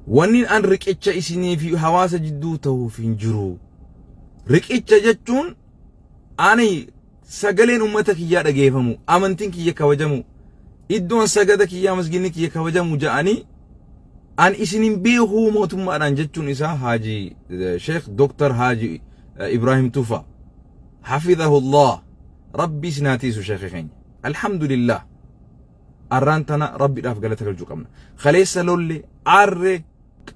Wanni an riqicha isinii fi hawaasa jidduu ta'uuf hin jiru. Riqicha jechuun ani sagaleen uummata kiyyaa dhageeffamu, amantiin kiyya kabajamu, iddoon sagada kiyyaa masginni kiyya kabajamu ja'anii an isinin beekuu mootummaadhaan jechuun isaa Haaji Sheekh Dr. Haaji Ibrahim Tufa. Hafidhahullah. Rabbi isin haa tiisu sheekha keenya. Alhamdulillah. Arraan tana Rabbiidhaaf galata galchuu qabna. Kaleessa lolle aarree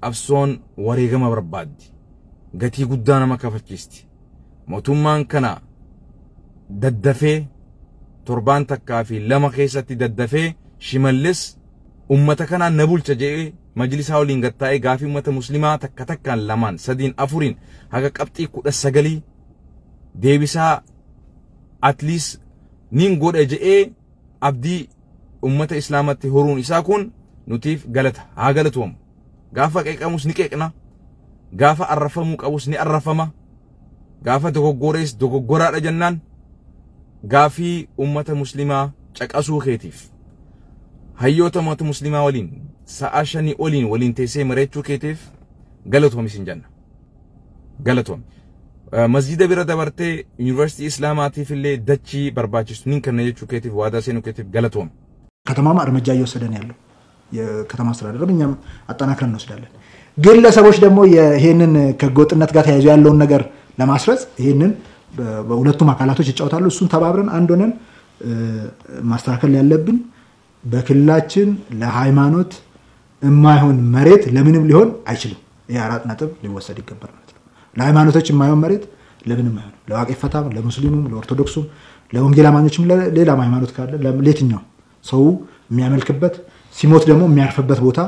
qabsoon wareegama barbaaddi. Gatii guddaa nama kafachiisti. Mootummaan kana daddafee torbaan takkaa fi lama keessatti daddafee Shimallis ummata kanaan na bulcha jedhee majlisaa waliin gattaa'ee gaafii ummata muslimaa takka takkaan lamaan sadiin afuriin haga qabxii 19 deebisaa at least nin godha jedhee abdii ummata islaamatti horuun isaa kun nutiif galata haa galatoomu. Gaafa qeeqamus ni qeeqna, gaafa arrafamuu qabus ni arrafama, gaafa dogoggorees dogoggoraadha jennaan gaafii ummata muslimaa caqasuu keetiif hayyoota ummata muslimaa waliin sa'a 5 oliin waliin teessee mari'achuu keetiif galatoomi sin jenna. Galatoomi. Masjida bira dabartee yuunivarsiitii islaamaatiif illee dachii barbaachisu nin kenna jechuu keetiif waadaa seenuu keetiif galatoomi. ከተማም እርምጃ እየወሰደ ነው ያለው የከተማ አስተዳደርም እኛም አጠናክረን እንወስዳለን። ግለሰቦች ደግሞ ይሄንን ከህገወጥነት ጋር ተያይዞ ያለውን ነገር ለማስረጽ ይሄንን በሁለቱም አካላቶች ይጫወታሉ። እሱን ተባብረን አንድ ሆነን ማስተካከል ያለብን በክልላችን ለሃይማኖት የማይሆን መሬት ለምንም ሊሆን አይችልም። ይሄ 4 ነጥብ ሊወሰድ ይገባል ማለት ነው። ለሃይማኖቶች የማይሆን መሬት ለምንም አይሆንም። ለዋቄ ፈታም፣ ለሙስሊሙም፣ ለኦርቶዶክሱም፣ ለወንጌል አማኞችም ሌላም ሃይማኖት ካለ ለየትኛው ሰው የሚያመልክበት ሲሞት ደግሞ የሚያርፍበት ቦታ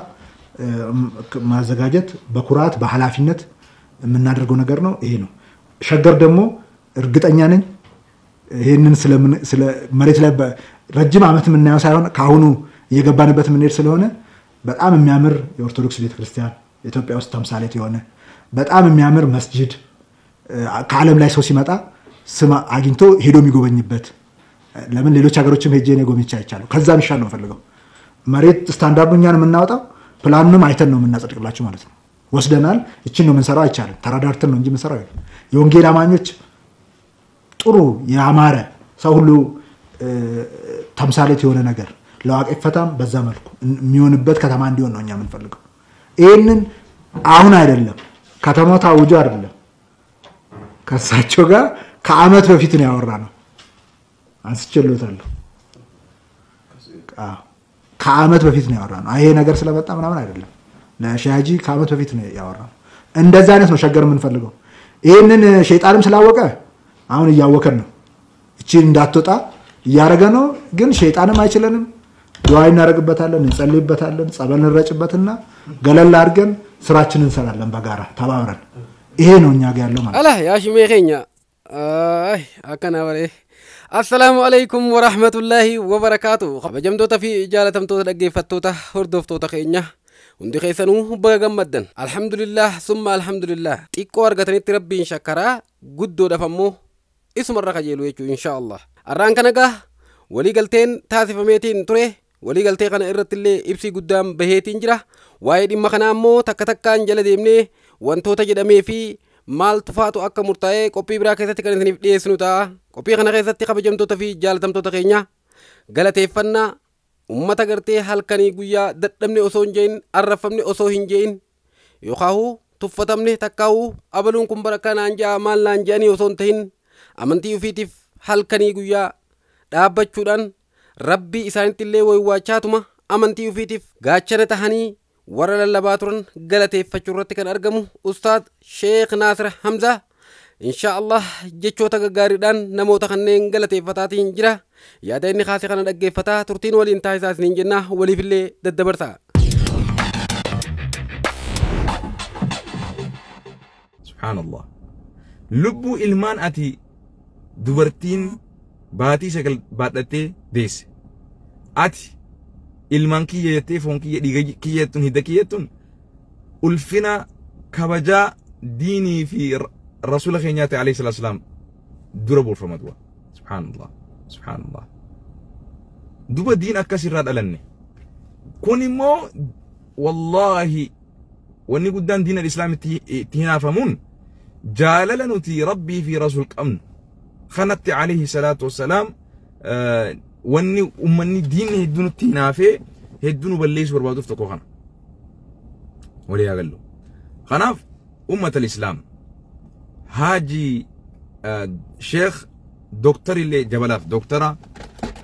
ማዘጋጀት በኩራት በኃላፊነት የምናደርገው ነገር ነው። ይሄ ነው። ሸገር ደግሞ እርግጠኛ ነኝ ይሄንን ስለ መሬት ላይ ረጅም ዓመት የምናየው ሳይሆን ከአሁኑ እየገባንበት የምንሄድ ስለሆነ በጣም የሚያምር የኦርቶዶክስ ቤተክርስቲያን ኢትዮጵያ ውስጥ ተምሳሌት የሆነ በጣም የሚያምር መስጂድ ከዓለም ላይ ሰው ሲመጣ ስም አግኝቶ ሄዶ የሚጎበኝበት ለምን ሌሎች ሀገሮችም ሄጄ እኔ ጎብኝቼ አይቻለሁ። ከዛም ይሻል ነው የምፈልገው። መሬት ስታንዳርዱ እኛ ነው የምናወጣው፣ ፕላኑንም አይተን ነው የምናጸድቅላችሁ ማለት ነው። ወስደናል፣ እቺን ነው የምንሰራው አይቻልም። ተረዳርተን ነው እንጂ የምንሰራው አይደለም። የወንጌል አማኞች ጥሩ ያማረ ሰው ሁሉ ተምሳሌት የሆነ ነገር ለዋቄ ፈታም በዛ መልኩ የሚሆንበት ከተማ እንዲሆን ነው እኛ የምንፈልገው። ይሄንን አሁን አይደለም ከተማው ታውጆ አይደለም ከሳቸው ጋር ከአመት በፊት ነው ያወራነው። አንስቼልዎታለሁ። አዎ ከአመት በፊት ነው ያወራነው። ይሄ ነገር ስለመጣ ምናምን አይደለም። ለሻጂ ከአመት በፊት ነው ያወራነው። እንደዛ አይነት ነው ሸገር የምንፈልገው። ይሄንን ሸይጣንም ስላወቀ አሁን እያወከን ነው። እቺ እንዳትወጣ እያረገ ነው። ግን ሸይጣንም አይችለንም። ዱዓ እናረግበታለን፣ እንጸልይበታለን፣ ጸበል እንረጭበትና ገለል አድርገን ስራችንን እንሰራለን በጋራ ተባብረን። ይሄ ነው እኛ ጋር ያለው ማለት ነው። አላህ ያሽሜ ኸኛ አይ አከና በሬ Assalaamu alaikum warahmatullahi wabarakaatu. Kabajamtoota fi jaalatamtoota dhaggeeffattoota hordoftoota keenya hundi keessanuu baga gammaddan. Alhamdulillah summa alhamdulillah. Xiqqoo argatanitti rabbiin shakkaraa guddoodhaaf ammoo isumarra kajeelu jechuu insha Allah. Arraan kana gaa walii galteen taasifameetiin ture. Walii galtee kana irratti illee ibsi guddaan baheetiin jira. Waa'ee dhimma kanaa ammoo takka takkaan jala deemnee wantoota jedhamee fi maaltu faatu akka murtaa'ee qophii biraa keessatti kan isiniif dhiyeessinu ta'a. Qophii kana keessatti kabajamtoota fi jaalatamtoota keenya galateeffannaa uummata gartee halkanii guyyaa dadhabne osoo hin je'in arrafamne osoo hin je'in yookaan tuffatamne takkaa'uu abaluun kun bara naan ja'a maal naan je'anii osoo hin ta'in amantii ofiitiif halkanii guyyaa dhaabbachuudhaan rabbii isaanitti illee waywaachaatuma amantii ofiitiif gaachana tahanii warra lallabaa turan galateeffachuu irratti kan argamu Ustaad Sheekh Naasir Hamzaa insha Allah jechoota gaggaariidhaan namoota kanneen galateeffataatiin jira. Yaada inni kaase kana dhaggeeffataa turtiin waliin taasisaa isiniin jenna waliifillee daddabarsaa. Subhaanallah. Lubbuu ilmaan ati dubartiin baatii 9 baadhattee deesse. Ati ilmaan kiyya jettee foon kiyya dhiiga kiyya jettuun hidda kiyya jettuun ulfina kabajaa diinii fi rasuula keenyaati alayhi salaatu wasalaam dura buufama du'a. Subhaanallah. Subhaanallah. Duba diin akkas irraa dhalanne. Kun immoo wallaahi Wanni guddaan diina islaamitti itti hinaafamuun jaalala nuti Rabbii fi Rasuul qabnu kanatti alayhi salaatu wassalaam. Wanni ummanni diinni hedduu nutti hinaafee hedduu nu balleessuu barbaaduuf tokko kana. Walii haa gallu. Kanaaf ummata islaam Haaji Sheekh Doktar illee jabalaaf doktara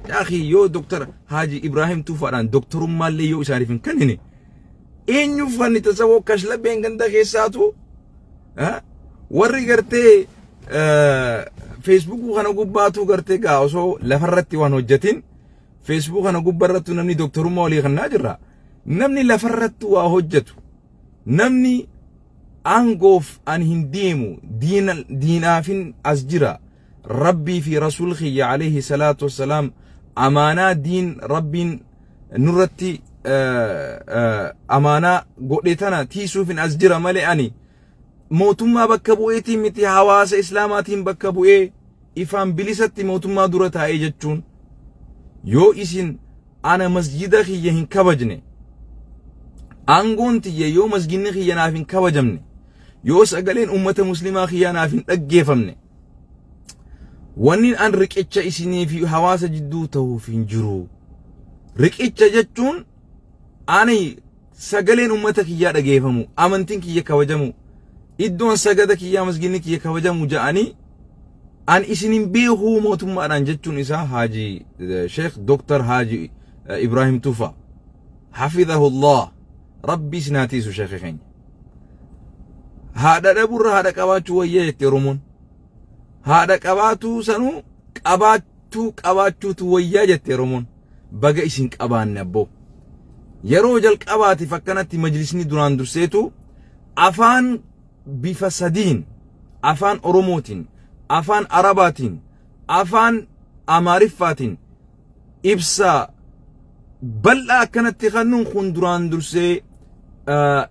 yaakii yoo Doktar Haaji Ibrahim Tufaadhaan doktorummaallee yoo isaaniif hin kennine, eenyuuf kan tasawoo kashlabbeen ganda keessaatu warri gartee Feesbuukuu kana gubbaatu gartee gaa osoo lafarratti waan hojjetin, Feesbuuk kana gubbaarratti namni doktorummaa walii kennaa jirra. Namni lafarratti waa hojjetu, namni aangoof ani hin deemu, diinaafin as jira, Rabbii fi Rasuul kiyya alayhi salaatu wassalaam amaanaa diin Rabbiin nurratti amaanaa godhe tana tiisuufin as jira malee ani mootummaa bakka bu'eetiin miti, hawaasa islaamaatiin bakka bu'ee ifaan bilisatti mootummaa dura taa'ee jechuun, yoo isin ana masjida kiyya hin kabajne, aangoon tiyya yoo masjidni kiyya naaf hin kabajamne, yoo sagaleen ummata muslimaa kiyya naaf hin dhaggeeffamne, wanni an riqicha isinii fi hawaasa jidduu ta'uuf hin jiru. Riqicha jechuun ani sagaleen ummata kiyyaa dhageeffamu, amantiin kiyya kabajamu, iddoon sagada kiyyaa masjidni kiyya kabajamu ja'anii an isin hin beekuu mootummaadhaan jechuun isaa Haaji Sheekh Doktar Haaji Ibrahim Tufa hafidhahullah, Rabbi isin haa tiisu sheekhe keenya. Haadha dhaburra haadha qabaachuu wayyaa jette Oromoon. Haadha qabaatuu sanuu qabaachuu qabaachuutu wayyaa jette Oromoon. Baga isin qabaanne abboo. Yeroo jalqabaatiif akkanatti majlisni duraan durseetu afaan bifa sadiin, afaan Oromootiin, afaan Arabaatiin, afaan Amaariffaatiin ibsa bal'aa akkanatti kennuun kun duraan dursee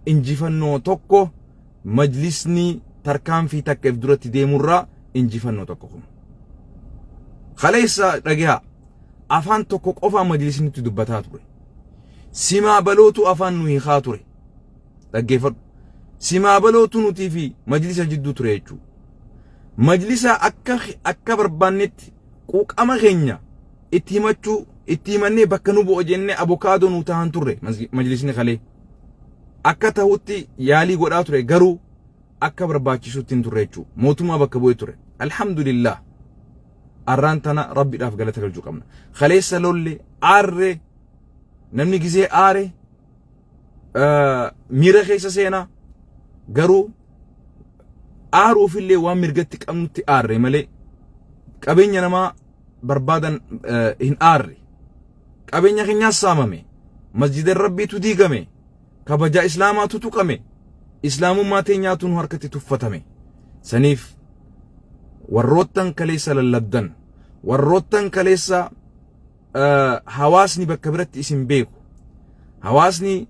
injifannoo tokko, majlisni tarkaanfii takka if duratti deemurraa injifannoo tokko kun. Kaleessa dhagaa afaan tokko qofaa majlisni itti dubbataa ture. Simaa balootu afaan nu hiikaa ture. Dhaggeeffadhu. Simaa balootu nutii fi majlisa jidduu ture jechuudha. Majlisa akka barbaannetti quuqama keenya itti himachuu itti himannee bakka nu bu'u jennee abokaadoo nu tahan turre majlisni kalee. Akka ta'utti yaalii godhaa ture, garuu akka barbaachisutti hin turre jechuudha. Mootummaa bakka bu'ee ture. Alhamdulillah. Arraan tana Rabbiidhaaf galata galchuu qabna. Kaleessa lolle aarree, namni gizee aare miira keessa seenaa, garuu aaruufillee waan mirgatti qabnutti aarre malee qabeenya namaa barbaadan hin aarre. Qabeenya keenyaas saamame. Masjida Rabbiitu diigame. Kabajaa islaamaatu tuqame. Islaamummaa teenyaatu nu harkatti tuffatame. Saniif warroottan kaleessa lallabdan, warroottan kaleessa hawaasni bakka biratti isin beeku, hawaasni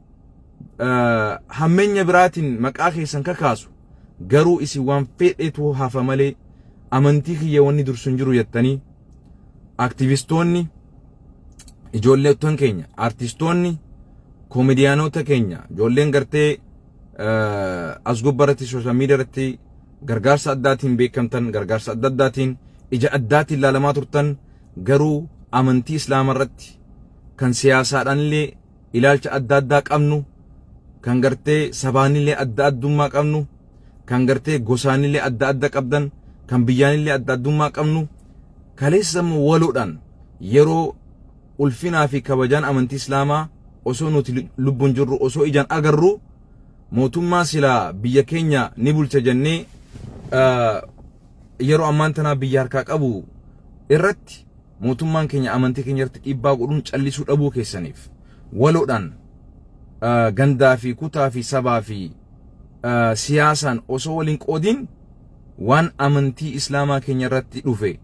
hammeenya biraatiin maqaa keessan kakaasu, garuu isin waan fedhetu hafa malee amantii kiyya wanni dursu hin jiru jettanii, aktivistoonni ijoolleettan keenya, artistoonni, koomediyaanota keenya, ijoolleen gartee as gubbaratti social media irratti gargaarsa addaatiin beekamtan, gargaarsa adda addaatiin ija addaatiin ilaalamaa turtan, garuu amantii islaama irratti kan siyaasaadhaan illee ilaalcha adda addaa qabnu, kan gartee sabaanillee adda addummaa qabnu, kan gartee gosaanillee adda adda qabdan, kan biyyaanillee adda addummaa qabnu, kaleessa immoo waloodhaan yeroo ulfinaa fi kabajaan amantii islaamaa osoo nuti lubbuun jirru, osoo ijaan agarru, mootummaa silaa biyya keenya ni bulcha jennee yeroo ammaan tanaa biyya harkaa qabu irratti mootummaan keenya amantii keenya irratti dhiibbaa godhuun callisuu dhabuu keessaniif waloodhaan gandaa fi kutaa fi sabaa fi siyaasaan osoo waliin qoodiin waan amantii islaamaa keenya irratti dhufe,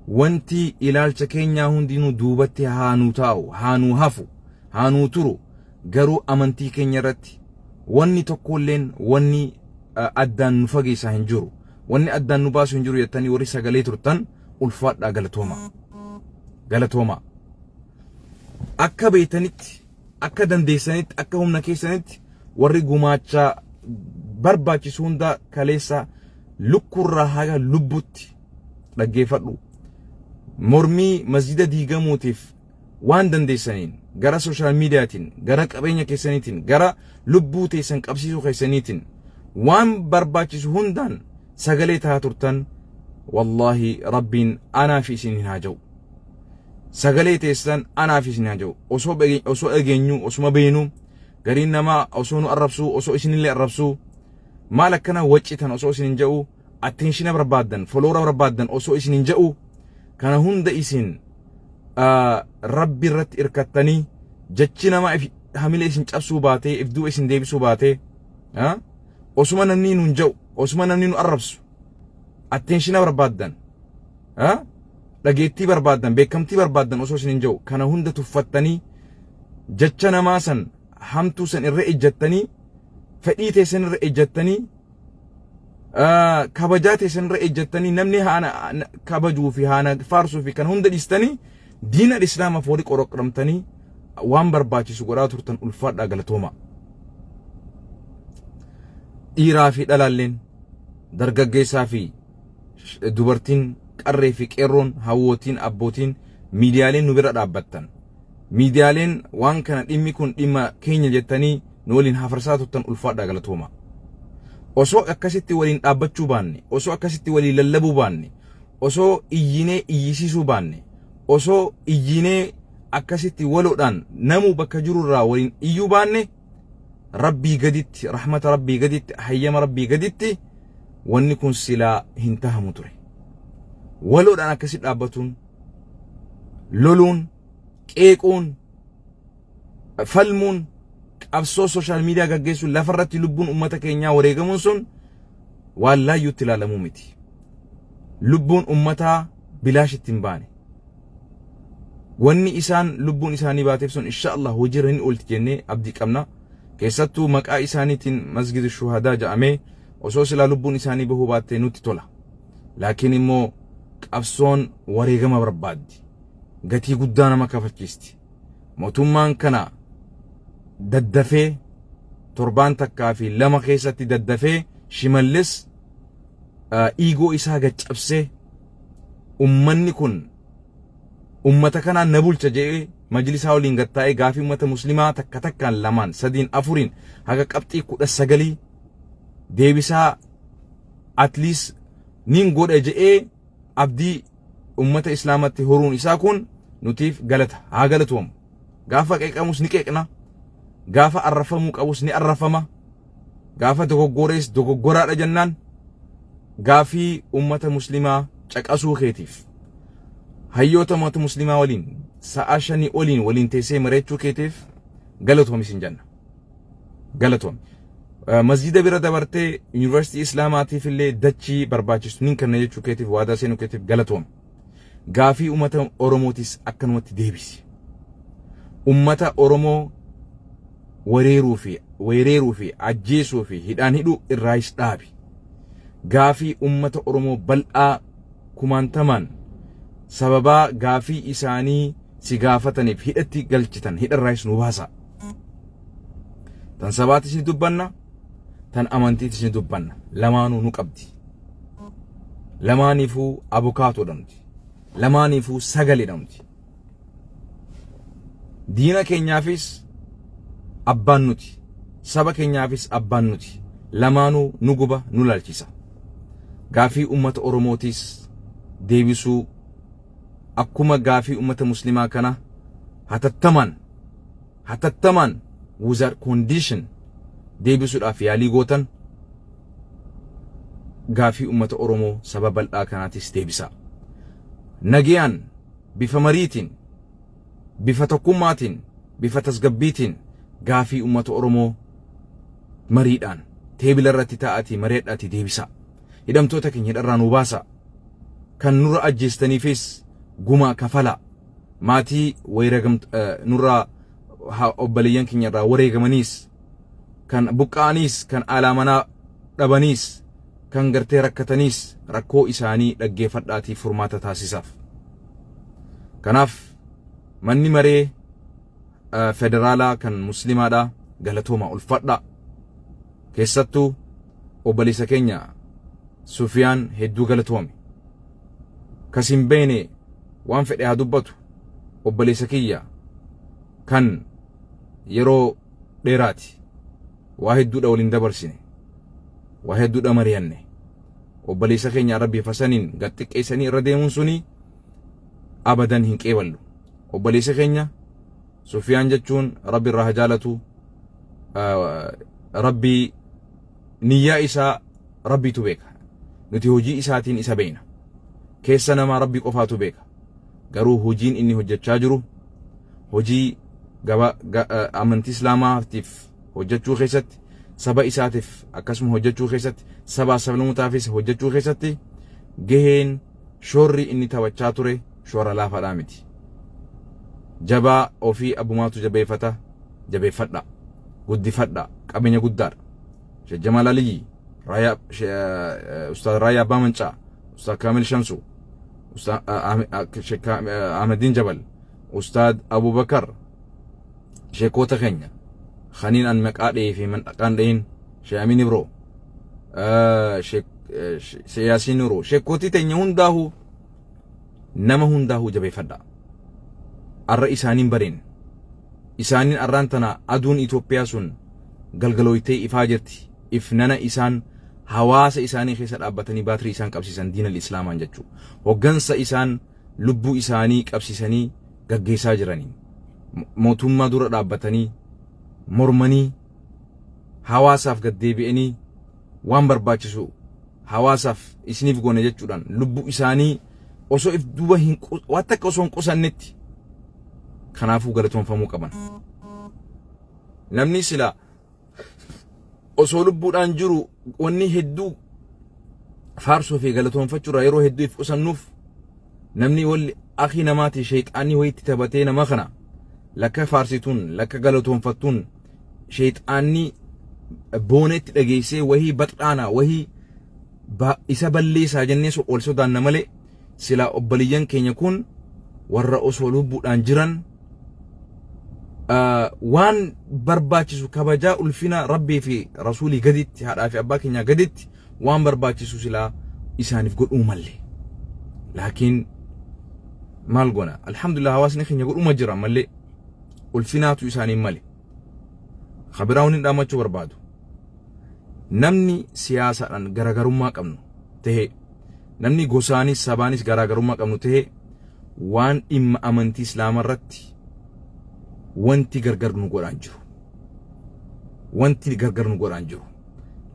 wanti ilaalcha keenyaa hundinuu duubatti haa nuu taa'u, haa nuu hafu, haa nuu turu, garuu amantii keenya irratti wanni tokkolleen wanni addaan nu fageessaa hin jiru, wanni addaan nu baasu hin jiru jettanii warri sagalee turtan ulfaadhaa, galatooma, galatooma. Akka beeytanitti, akka dandeessanitti, akka humna keessanitti Warri gumaacha barbaachisu hunda kaleessa lukkurraa haga lubbutti dhaggeeffadhu. Mormii masjida diigamuutiif waan dandeessaniin gara social mediaatiin, gara qabeenya keessaniitiin, gara lubbuu teessan qabsiisuu keessaniitiin waan barbaachisu hundaan sagalee tahaa turtan. Wallaahi Rabbiin anaa fi isin hin haaja'u. Sagalee teessan anaa fi isin hin haaja'u. Osoo dhageenyu, osuma beenu, gariin namaa osoo nu arrabsuu, osoo isinillee arrabsuu, maal akkana waccitan osoo isin hin ja'u, attention barbaaddan, follower barbaaddan osoo isin hin ja'u, kana hunda isin Rabbi irratti irkattanii jechi namaa hamilee isin cabsuu baatee, if duuba isin deebisuu baatee, osuma namni nu hin ja'u, osuma namni nu arrabsu, attention barbaaddan, dhageettii barbaaddan, beekamtii barbaaddan osoo isin hin ja'u, kana hunda tuffattanii jecha namaa san hamtuu san irra ejjattanii, fedhii teessan irra ejjattanii, kabajaa teessan irra ejjattanii, namni haana kabajuu fi haana faarsuu fi kan hunda dhiistanii diina islaamaaf warri qoroqoramtanii waan barbaachisu godhaa turtan, ulfaadhaa, galatooma. Dhiiraa fi dhalaalleen, dargaggeessaa fi dubartiin, qarree fi qeerroon, hawwootiin, abbootiin, miidiyaaleen nu bira dhaabbattan. Miidiyaaleen waan kana dhimmi kun dhimma keenya jettanii nu waliin hafarsaa turtan, ulfaadhaa, galatooma. Osoo akkasitti waliin dhaabbachuu baanne, osoo akkasitti waliin lallabuu baanne, osoo iyyinee iyyisiisuu baanne, osoo iyyinee akkasitti waloodhaan namuu bakka jirurraa waliin iyyuu baanne, Rabbii gaditti, rahmata Rabbii gaditti, hayyama Rabbii gaditti wanni kun silaa hin tahamu ture. Waloodhaan akkasitti dhaabbatuun, loluun, qeequun, falmuun, qabsoo social media gaggeessuun, lafarratti lubbuun uummata keenyaa wareegamuun sun waan laayyuutti ilaalamuu miti. Lubbuun uummataa bilaashitti hin baane. Wanni isaan lubbuun isaanii baateef sun insha Allah hojiirra ni oolti jennee abdii qabna. Keessattuu maqaa isaaniitiin Masjid Shuhadaa jedhamee osoo silaa lubbuun isaanii bahuu baattee nutti tola. Laakiin immoo qabsoon wareegama barbaaddi. Gatii guddaa nama kafalchiisti. Mootummaan kana daddafee torbaan takkaa fi lama keessatti daddafee Shimallis ego isaa gaccabsee, ummanni kun ummata kanaan na bulcha jedhee majlisaa waliin gattaa'ee gaafii ummata muslimaa takka takkaan, lamaan, sadiin, afuriin haga qabxii 19 deebisaa at least nin godha jedhee abdii ummata islaamatti horuun isaa kun nutiif galata haa galatoomu. Gaafa qeeqamus ni qeeqna, gaafa arrafamuu qabus ni arrafama, gaafa dogoggorees dogoggoraadha jennaan. Gaafii ummata muslimaa caqasuu keetiif, hayyoota ummata muslimaa waliin sa'a 5 oliin waliin teessee mari'achuu keetiif galatoomi sin jenna. Galatoomi. Masjida bira dabartee yuunivarsiitii islaamaatiif illee dachii barbaachisu nin kenna jechuu keetiif, waadaa seenuu keetiif galatoomi. Gaafii ummata Oromootis akkanumatti deebisi. Ummata Oromoo weereeruu fi ajjeesuu fi hidhaan hidhuu irraayis dhaabi. Gaafii ummata Oromoo bal'aa kumaantamaan sababaa gaafii isaanii si gaafataniif hidhatti galchitan hidharraayis nu baasa. Tan sabaatis ni dubbanna, tan amantiitis ni dubbanna. Lamaanuu nu qabdi. Lamaaniifuu abukaatoodha nuti. Lamaaniifuu sagaleedha nuti. Diina keenyaafis abbaan nuti. Saba keenyaafis abbaan nuti. Lamaanuu nu guba, nu laalchisa. Gaafii uummata Oromootis deebisuu akkuma gaafii uummata muslimaa kana hatattamaan hatattamaan without condition deebisuudhaaf yaalii gootan, gaafii uummata Oromoo saba bal'aa kanaatis deebisa. Nagayaan, bifa mariitiin, bifa tokkummaatiin, bifa tasgabbiitiin gaafii uummata Oromoo mariidhaan table irratti taa'atii mareedhaatii deebisa. Hidhamtoota keenya hidharraa nu baasa. Kan nurra ajjeestaniifis gumaa kafala. Maatii nurraa obboleeyyan keenya irraa wareegamaniis, kan buqqa'aniis, kan alaa manaa dhabaniis, kan gartee rakkataniis rakkoo isaanii dhaggeeffadhaatii furmaata taasisaaf. Kanaaf manni maree federaalaa kan muslimaadhaa galatooma, ulfadhaa. Keessattuu obboleessa keenya Sufiyaan hedduu galatoome. Kasin beene waan fedhe haa dubbatu obboleessa kiyya kan yeroo dheeraati waa hedduudha waliin dabarsine, waa hedduudha mari'anne. Obboleessa keenya Rabbi fasaniin gad xiqqeessanii irra deemuun suni abadan hin qeeballu. Obboleessa keenya Sufiyaan jechuun Rabbi irraa haa jaalatu, Rabbi niyyaa isaa Rabbitu beeka. Nuti hojii isaatiin isa beekna. Keessa namaa Rabbi qofaatu beeka. Garuu hojiin inni hojjechaa jiru hojii amantii Islaamaatiif hojjechuu keessatti, saba isaatiif akkasuma hojjechuu keessatti, sabaa sablamootaafis hojjechuu keessatti gaheen shoorri inni taphachaa ture shoora laafaadhaa miti. Jabaa ofii abbumaatu jabeeffata, jabeeffadha, guddifadha, qabeenya guddaadha. Sheekh Jamaal Aliyyi, Ustaaz Raayyaa Abbaa Mancaa, Ustaaz Kaamil Shamsu, Ustaaz Sheekh Ahmediin Jabal, Ustaaz Abubakar, sheekota keenya kaniin an maqaa dha'ee fi maqaan dha'iin, Sheekh Amin Ibro, Sheekh Yaasiin Nuroo, sheekotii teenya hundaa'uu nama hundaa'uu jabeeffadha. Arra isaaniin bareen. Isaaniin arraan tana aduun Itoophiyaa sun galgalooytee ifaa jirti. Ifnana isaan hawaasa isaanii keessa dhaabbatanii baatirii isaan qabsiisan diinal islaamaan jechuudha. Hoggansa isaan lubbuu isaanii qabsiisanii gaggeessaa jiraniin. Mootummaa dura dhaabbatanii mormanii hawaasaaf gaddeebi'anii waan barbaachisu hawaasaaf isiniif goone jechuudhaan lubbuu isaanii osoo if duuba hin waan takka osoo hin qusannetti kanaafuu galatoonfamuu qaban. Namni sila osoo lubbuudhaan jiru wanni hedduu faarsuu fi galatoonfachuurraa yeroo hedduu if qusannuuf namni walli akhi namaati sheexaanni wayitti taphatee nama kana lakka faarsituun lakka galatoonfattuun sheexaanni boonetti dhageessee wahii baxxaana wahii isa balleessaa jennee ol sodaanna malee sila obboliyyan keenya kun warra osoo lubbuudhaan jiran waan barbaachisu kabajaa ulfina Rabbii fi Rasuulii gaditti haadhaa fi abbaa keenyaa gaditti waan barbaachisu silaa isaaniif godhuu malle. Laakiin maal goona? Alhamdulillah hawaasni keenya godhuma jira malee ulfinaatu isaaniin male. Kabiraa hundi dhaammachuu barbaadu. Namni siyaasaadhaan garaagarummaa qabnu tahee, namni gosaanis sabaanis garaagarummaa qabnu tahee waan dhimma amantii Islaamaa irratti wanti gargar nu godhaan jiru. Wanti gargar nu godhaan jiru.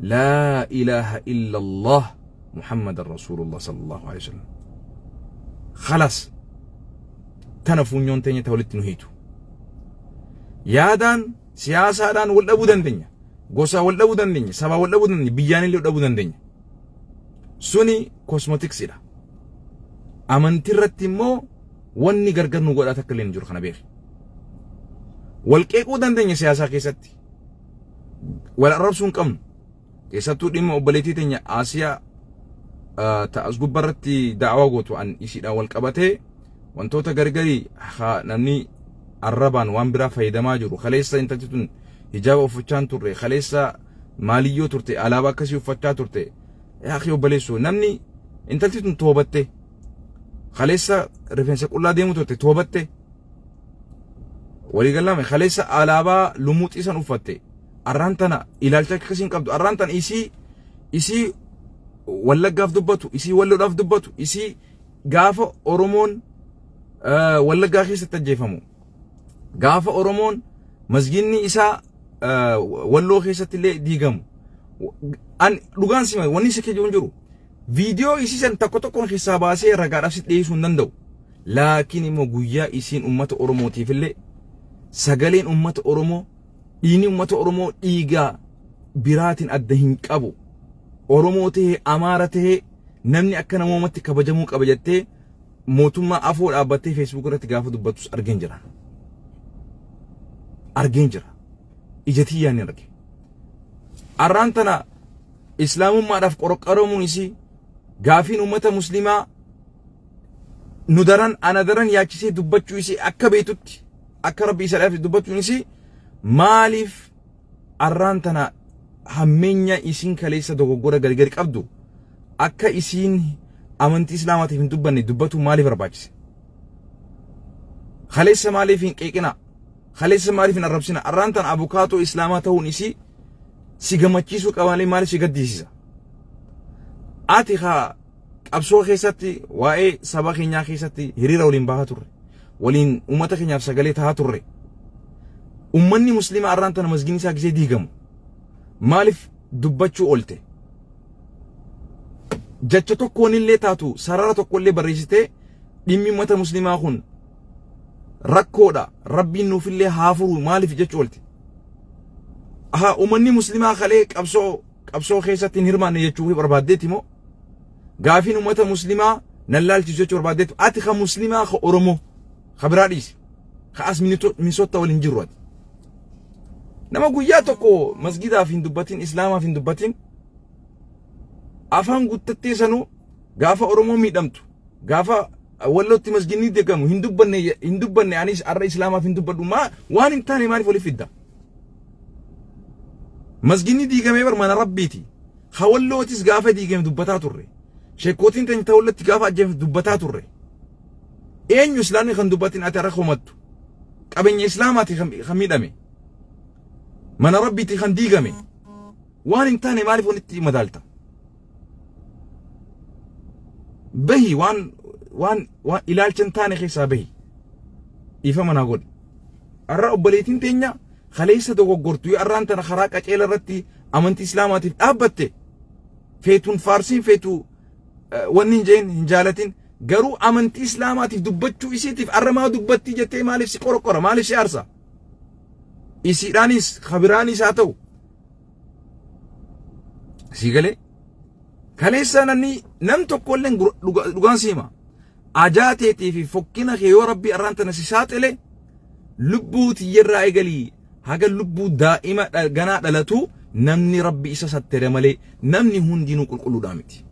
Laa ilaaha illallah Muhammadan Rasuulullah sallallahu alaihi wasallam. Khalaas tana funyoon teenya ta walitti nu hiitu. Yaadaan siyaasaadhaan wal dhabuu dandeenya. Gosaa wal dhabuu dandeenya. Sabaa wal dhabuu dandeenya. Biyyaan illee wal dhabuu dandeenya. Suni kosmotiksidha. Amantii irratti immoo wanni gargar nu godhaa takka illee hin jiru kana beeki. Wal qeequu dandeenya siyaasaa keessatti. Wal arrabsuu hin qabnu. Keessattuu dhimma obboleettii teenya Asiyaa ta'as gubbaarratti da'awaa gootu an isiidhaan wal qabatee wantoota gargarii namni arrabaan waan biraa fayyadamaa jiru. Kaleessa intalti tun hijaaba uffachaa turre, kaleessa maaliyyoo turte, alaabaa akkasii uffachaa turte. Yaa akhi obboleessoo, namni intalti tun toobatte, kaleessa rifeensa qullaa deemu turte toobatte. Walii galame kaleessa alaabaa lumuuxii san uffatte. Arraan tana ilaalcha akkasii hin qabdu. Arraan tana isii Wallaggaaf dubbatu, isii Walloodhaaf dubbatu, isii gaafa Oromoon Wallaggaa keessatti ajjeefamu, gaafa Oromoon masginni isaa Walloo keessatti illee diigamu. An dhugaan sima wanni si keessa jiru viidiyoo isii san tokko tokkoon keessaa baasee ragaadhaaf si dhiyeessuu hin danda'u. Laakiin immoo guyyaa isiin uummata Oromootiif illee sagaleen uummata Oromoo, dhiigni uummata Oromoo dhiigaa biraatiin adda hin qabu. Oromoo tahee Amaara tahee namni akka namoomatti kabajamuu qaba jettee mootummaa afoo dhaabbattee Facebook irratti gaafa dubbattus argeen jira. Argeen jira. Ija tiyyaan ni arge. Arraan tana Islaamummaadhaaf qoroqqaramuun isii gaafiin uummata Muslimaa nu daran ana daran yaachisee dubbachuu isii akka beektutti akka Rabbi isa dhaaf dubbachuun isii maaliif arraan tana hammeenya isiin kaleessa dogoggora gargari qabdu akka isiin amantii islaamaatiif hin dubbanne dubbatu maaliif barbaachise? Kaleessa maaliif hin qeeqina? Kaleessa maaliif hin arrabsina? Arraan tan abukaatoo islaamaa ta'uun isii si gammachiisuu qaba malee maaliif si gaddisiisa? Ati haa qabsoo keessatti waa'ee saba keenyaa keessatti hiriira waliin bahaa turre, waliin uummata keenyaaf sagalee tahaa turre. Uummanni musliimaa arraan tana masgiin isaa gisee diigamu maaliif dubbachuu oolte? Jecha tokkoon illee taatu sarara tokkollee barreessitee dhimmi uummata musliimaa kun rakkoodha, rabbiin nuufillee haa furu maaliif jechuu oolte? Haa uummanni musliimaa kalee qabsoo keessatti hin hirmaanne jechuu barbaaddeeti moo? Gaafiin uummata musliimaa nan laalchisu jechuu barbaaddeeti? Ati ka musliimaa ka Oromoo ka biraa dhiisi, ka as Minnesota waliin jirru ati. Nama guyyaa tokko masgidaaf hin dubbatin, islaamaaf hin dubbatin, afaan guuttattee sanuu gaafa Oromoo miidhamtu, gaafa wallootti masgidni deegamu hin dubbanne anis arra islaamaaf hin dubbadhu maa waan hin taane maaliif waliif fidda? Masgidni diigamee bar mana rabbiiti. Hawallootis gaafa diigame dubbataa turre. Sheekootiin teenya ta'ullatti gaafa ajjeefame dubbataa turre. Eenyu islaamni kan dubbatin ati har'a komattu? Qabeenya islaamaati kan miidhame. Mana rabbiiti kan diigame. Waan hin taane maaliif walitti madaalta? Bahi waan ilaalcha hin taane keessaa bahi. Ifa manaa godhi. Har'a obboleettiin teenya kaleessa dogoggortu yoo arraan tana karaa qaceela irratti amantii islaamaatiif dhaabbatte feetuun faarsiin feetu wanni hin jeen hin jaalatin garuu amantii islaamaatiif dubbachuu isiitiif arra maa dubbattii jettee maaliif si qorqora, maaliif si aarsa? Isiidhaanis kabiraanis haa ta'u si galee kaleessa namni nam tokkollee dhugaan siima ajaa teetii fi fokkina kee yoo rabbi arraan tana si saaxile lubbuu tiyyarraa eegalii haga lubbuu daa'ima ganaa dhalatu namni rabbi isa sattere malee namni hundinuu qulqulluudhaa miti.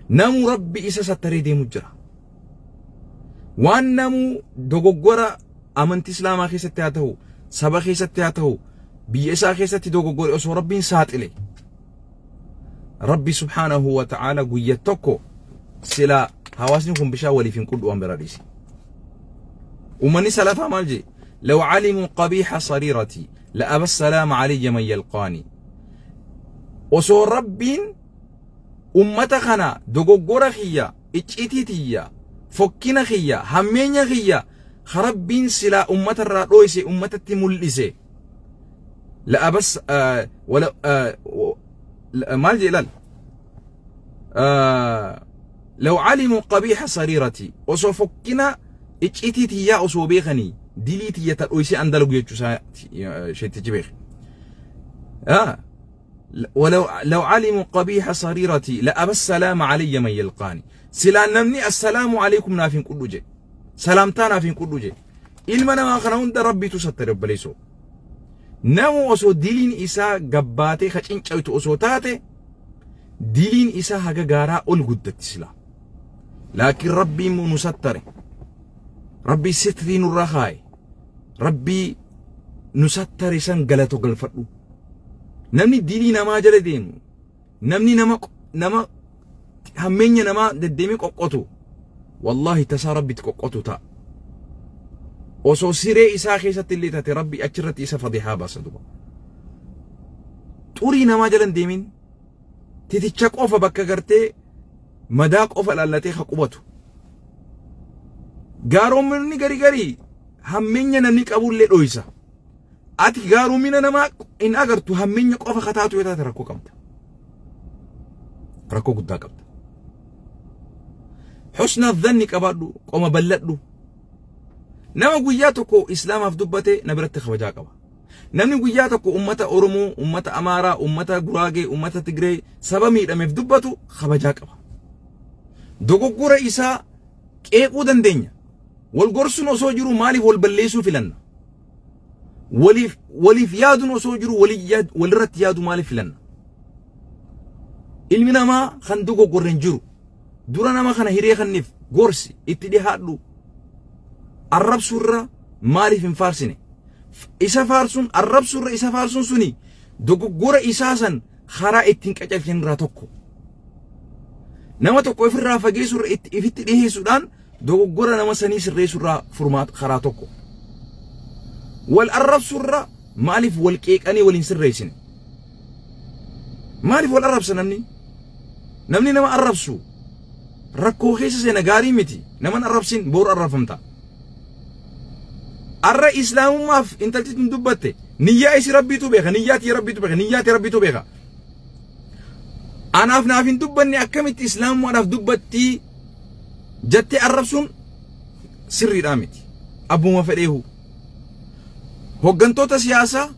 Namu rabbi isa sattaree deemu jira. Waan namuu dogoggora amantii islaamaa keessatti haa ta'u, saba keessatti haa ta'u, biyya isaa keessatti dogoggore osoo rabbiin saaxile. Rabbi subhaanahu wa ta'aala guyya tokko sila hawaasni kun bishaan waliif hin qudhu waan biraa dhiisi. Uummanni salafaa maal jee? لو علموا قبيح صريرتي لأبى السلام علي من يلقاني. osoo rabbiin ummata kana dogoggora kiyya, icciitii tiyya, fokkina kiyya, hammeenya kiyya rabbiin silaa ummata irraa dhoyse ummatatti mul'ise la'abas wala maal jee ilaal لو علموا قبيح صريرتي osoo fokkina icciitii tiyyaa osoo beekanii dilii tiyya ta dhoyse an dalagu jechuusaa sheettichi beeke. ولو لو علموا قبيح صريرتي لأبى السلام علي من يلقاني. سلا نمني السلام عليكم نافين كل جي سلامتا نافين كل جي إلما ما خنون در ربي تستر بليسو نمو أسو دلين إسا قباتي خشين شويتو أسو تاتي دلين إسا هجا غارا أول قدت سلا لكن ربي منستر ربي سترين الرخاي ربي نستر سن غلطو غلفتو namni dilii namaa jala deemu namni nama hammeenya namaa deddeemee qoqqotu wallahi tasaa rabbitti qoqqotu ta'a. Osoo siree isaa keessatti illee taate rabbi achirratti isa fadihaa baasa duba. Xurii namaa jala hin deemin titicha qofa bakka gartee madaa qofa laallatee ha qubatu. Gaaromni garii garii hammeenya namni qabullee dhoysa. Ati gaarumina namaa hin agartu hammeenya qofa kataatu yoo taate rakkoo qabda. Rakkoo guddaa qabda. Husna dhanni qabaadhu qoma balladhu. Nama guyyaa tokko islaamaaf dubbate na biratti kabajaa qaba. Namni guyyaa tokko ummata Oromoo, ummata Amaaraa, ummata Guraagee, ummata Tigree saba miidhameef dubbatu kabajaa qaba. Dogoggora isaa qeequu dandeenya. Wal gorsuun osoo jiru maaliif wal balleessuu filanna? Waliif yaaduun osoo jiru walirratti yaadu maaliif filanna? Ilmi namaa kan dogoggorre hin jiru. Dura nama kana hiree kanniif gorsi itti dhihaadhu. Arrabsuurra maaliif hin faarsine? Isa faarsuun arrabsuurra isa faarsuun suni Dogoggora isaa san karaa ittiin qacelchan irraa tokko. Nama tokko ofirraa fageessuurra ifitti dhiheessuudhaan dogoggora nama sanii sirreessuurraa furmaata karaa tokko. Wal arrabsuurra maaliif wal qeeqanii waliin sirreessine? Maaliif wal arrabsa namni? Namni nama arrabsu rakkoo keessa seena gaarii miti. Naman arrabsin boru arrabfamta. Arra islaamummaaf intalti tun dubbatte niyyaa isi rabbiitu beeka, niyyaati rabbiitu beeka, niyyaati rabbiitu beeka. Anaaf naaf hin dubbanne akkamitti islaamummaadhaaf dubbattii jettee arrabsuun sirriidhaa miti. Abbuma fedheehu. Hoggantoota siyaasaa,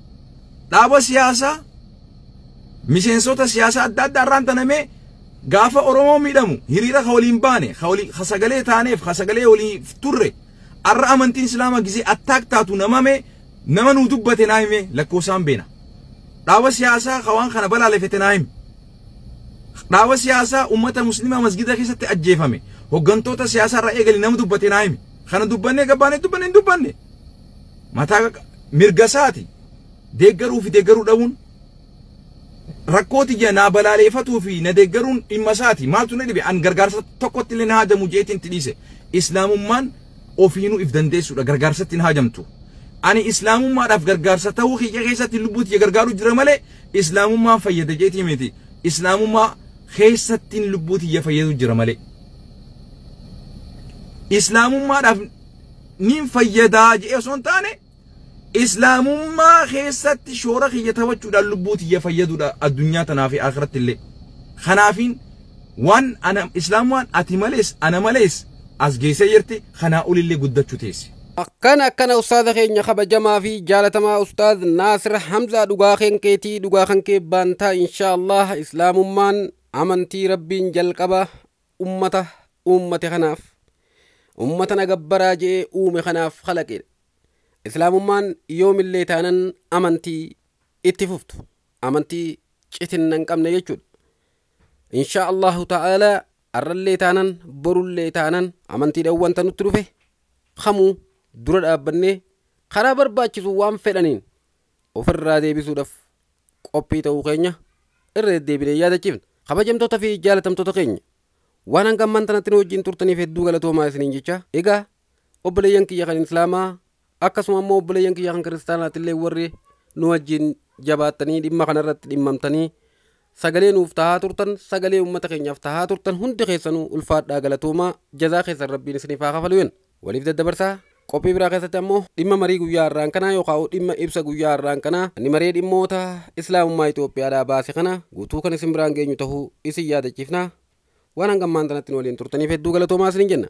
dhaaba siyaasaa, miseensota siyaasaa adda addaa irraan tanamee gaafa Oromoo miidhamu hiriira ka waliin baane, ka sagalee taaneef, ka sagalee waliin turre, arra amantiin islaamaa gisee attaak taatu namame nama nuu dubbate naa hime lakkoofsaan beena. Dhaaba siyaasaa ka waan kana balaaleffate naa hime. Dhaaba siyaasaa uummata musliimaa masgida keessatti ajjeefame hoggantoota siyaasaa irraa eegali nama dubbate naa hime. Kana dubbannee gabbaanee dubbanne hin dubbanne. Mataa mirga isaati. Deeggaruu fi deeggaruu dhabuun rakkooti naa balaaleeffatuu fi na deeggaruun dhimma isaati. Maaltu na dhibe an gargaarsa tokkotti illee na hajamu jeetiin itti dhiise. Islaamummaan ofiinuu if dandeessuudha gargaarsatti hin hajamtu. Ani islaamummaadhaaf gargaarsa ta'uu kiyya keessatti lubbuu tiyya gargaaruu jira malee islaamummaan fayyada jeetii miti. Islaamummaa keessattiin lubbuu tiyya fayyadu jira malee. Islaamummaadhaaf niin fayyadaa jedhee osoo hin taane islaamummaa keessatti shoora kiyya taphachuudhaan lubbuu tiyya fayyaduudha addunyaa tanaa fi akhiratti illee. Kanaafiin waan ana islaamummaan ati malees ana malees as geessee jirti kanaa olillee guddachuu teessi. Akkana akkana ustaaza keenya kabajamaa fi jaalatamaa ustaaz Naasir Hamzaa dhugaa keetii dhugaa kan kee baantaa inshaallah islaamummaan amantii rabbiin jalqaba ummata uummate kanaaf ummata nagabbaraa je'ee uume kanaaf kalaqedha. Islaamummaan yoomillee taanan amantii itti fuftu amantii citinna hin qabne jechuudha. Insha Allahu ta'ala arrallee taanan borullee taanan amantiidhaan wanta nutti dhufe kamuu dura dhaabbannee karaa barbaachisu waan fedhaniin ofirraa deebisuudhaaf qophii ta'uu keenya irra deddeebinee yaadachiifna. Kabajamtoota fi jaalatamtoota keenya waan hanga ammaan tanatti nu wajjin turtaniif hedduu galatoomaa isiniin jecha egaa obboleeyyan kiyya kan islaamaa akkasuma immoo obboleeyyan kiyya kan kiristaanaatillee warri nu wajjin jabaattanii dhimma kanarratti dhimmamtanii sagalee nuuf tahaa turtan sagalee uummata keenyaaf tahaa turtan hundi keessanuu ulfaadhaa galatoomaa jazaa keessan rabbiin isiniif haa kafalu jenna. Waliif daddabarsaa qophii biraa keessatti ammoo dhimma marii guyyaa har'aan kanaa yookaan dhimma ibsa guyyaa har'aan kanaa inni maree dhimmoota islaamummaa Itoophiyaadhaa baase kana guutuu kan isin biraan geenyu ta'uu isin yaadachiifna. Waan hanga ammaan tanatti nu waliin turtaniif hedduu galatoomaa isiniin jenna.